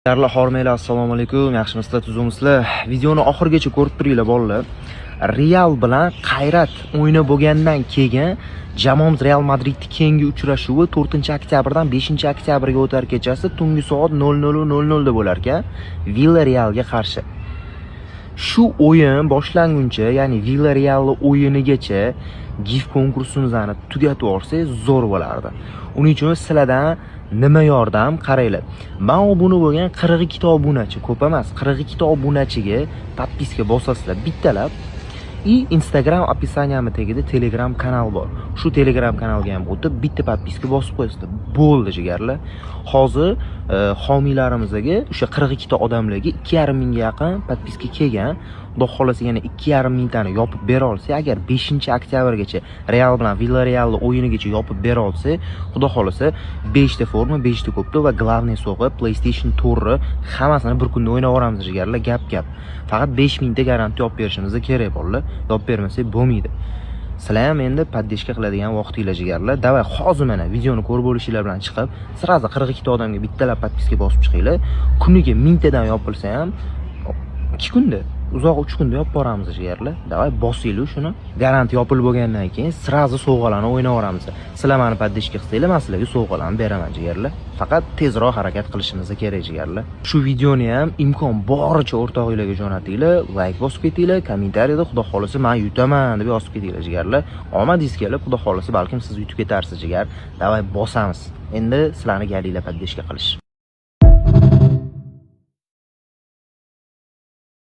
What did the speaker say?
Yarlar, hormanglar, assalomu alaykum. Yaxshimisizlar, tuzukmisizlar? Videoni oxirigacha ko'rib turinglar, bolalar. Real bilan Qayrat o'yini bo'lgandan keyin jamoamiz Real Madridning keyingi uchrashuvi 4-oktyabrdan 5-oktyabrga o'tar kechasi tungi soat 00:00 da bo'lar ekan, Villarrealga qarshi. Shu o'yin boshlanguncha, ya'ni Villarreal o'yinigacha gif konkursimizni tugatib yuborsak, zo'r bo'lardi. Uning uchun sizlardan nima yordam, qaranglar. Men obuna bo'lgan 42 ta obunachi, ko'p emas, 42 ta obunachiga подписка bosasizlar bittalab. И Instagram описание tagida Telegram kanal bor. Shu Telegram kanalga ham o'tib bitta подписка bosib qo'yasizlar. Bo'ldi, jigarlar. Hozir homiylarimizga, o'sha 42 ta odamlarga 2,5 mingga yaqin подписка kelgan. Xudo xolasa, yana 2,5 mingtani yopib bera olsak, agar 5-oktyabrgacha Real bilan Villarreal o'yinigacha yopib bera olsak, Xudo xolasa 5 ta forma, 5 ta koptok va главный sovg'a PlayStation 4 hammasini bir kunda o'ynab yuboramiz, jigarlar, gap gap. Faqat 5 mingta garantiya yopib berishimiz kerak, bolalar. Yopib bermasak bo'lmaydi. Sizlar ham endi поддержка qiladigan vaqtinglar, jigarlar. Давай, hozir mana videoni ko'rib bo'lishinglar bilan chiqib, сразу 42 ta odamga bittalab подписка bosib chiqinglar. Kuniga mingtadan yopilsa ham 2 kunda, uzoq 3 kunda yopib boramiz, jigarlar. Давай, bosinglar shuni. Garantiya yopilib bo'lgandan keyin сразу sovg'alarni o'ynab yuboramiz. Sizlar meni поддержка qilsanglar, men sizlarga sovg'alarni beraman, jigarlar. Faqat tezroq harakat qilishimiz kerak, jigarlar. Shu videoni ham imkon boricha o'rtog'inglarga jo'natinglar, layk bosib ketinglar, kommentariyada "Xudo xolasa, men yutaman" deb yozib ketinglar, jigarlar. Omadingiz kelib, Xudo xolasa, balkim siz yutib ketarsiz, jigar. Давай, bosamiz. Endi sizlarni galinglar поддержка qilish.